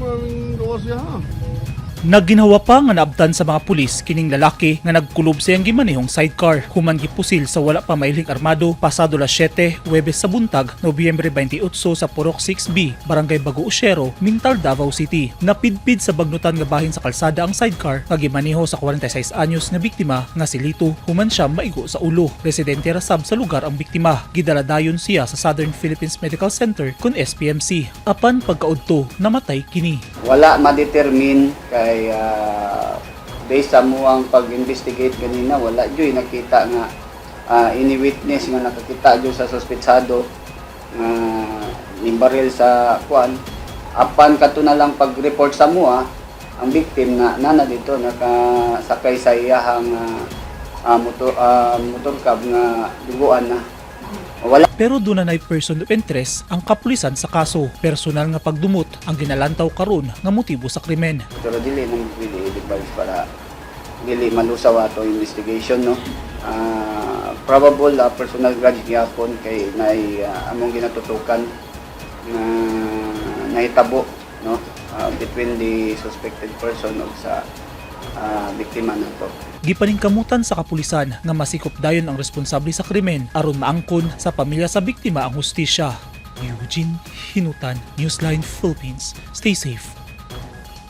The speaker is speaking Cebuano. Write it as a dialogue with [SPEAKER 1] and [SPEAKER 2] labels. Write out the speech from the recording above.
[SPEAKER 1] Aming gawas siya ha.
[SPEAKER 2] Nagginhawa pa nga naabtan sa mga pulis kining lalaki nga nagkulob sa iyang gimanehong sidecar human gipusil sa wala pa mailhing armado pasado las 7 Huwebes sa buntag, Nobyembre 28, sa Purok 6B, Barangay Bago Ushero, Mintal, Davao City. Napidpid sa bagnutan nga bahin sa kalsada ang sidecar nga gimaneho sa 46 anyos nga biktima nga si Lito human siya maigo sa ulo. Residente ra sab sa lugar ang biktima. Gidala dayon siya sa Southern Philippines Medical Center kun SPMC. Apan pagkaudto, namatay kini.
[SPEAKER 3] Wala ma-determine kay based sa amuang pag-investigate ganina, wala juy nakita nga any witness nga nakakita jud sa suspetsado nga nimbaril sa kwan. Apan kato na lang pag-report sa mua ang victim na nana dito nakasakay sa iyahang motor cab nga duguan na wala.
[SPEAKER 2] Pero doon na person of interest ang kapulisan sa kaso. Personal nga pagdumot ang ginalantaw karon nga motibo sa krimen.
[SPEAKER 3] Pero dili nang pwede i-advise para dili malusaw ato investigation, no. Probable personal grudge gyapon kay nay among ginatutukan na nahitabo, no, between the suspected person ug sa biktima nato.
[SPEAKER 2] Gipaningkamutan sa kapulisan nga masikop dayon ang responsable sa krimen aron maangkon sa pamilya sa biktima ang hustisya. Eugene Hinutan, Newsline Philippines. Stay safe.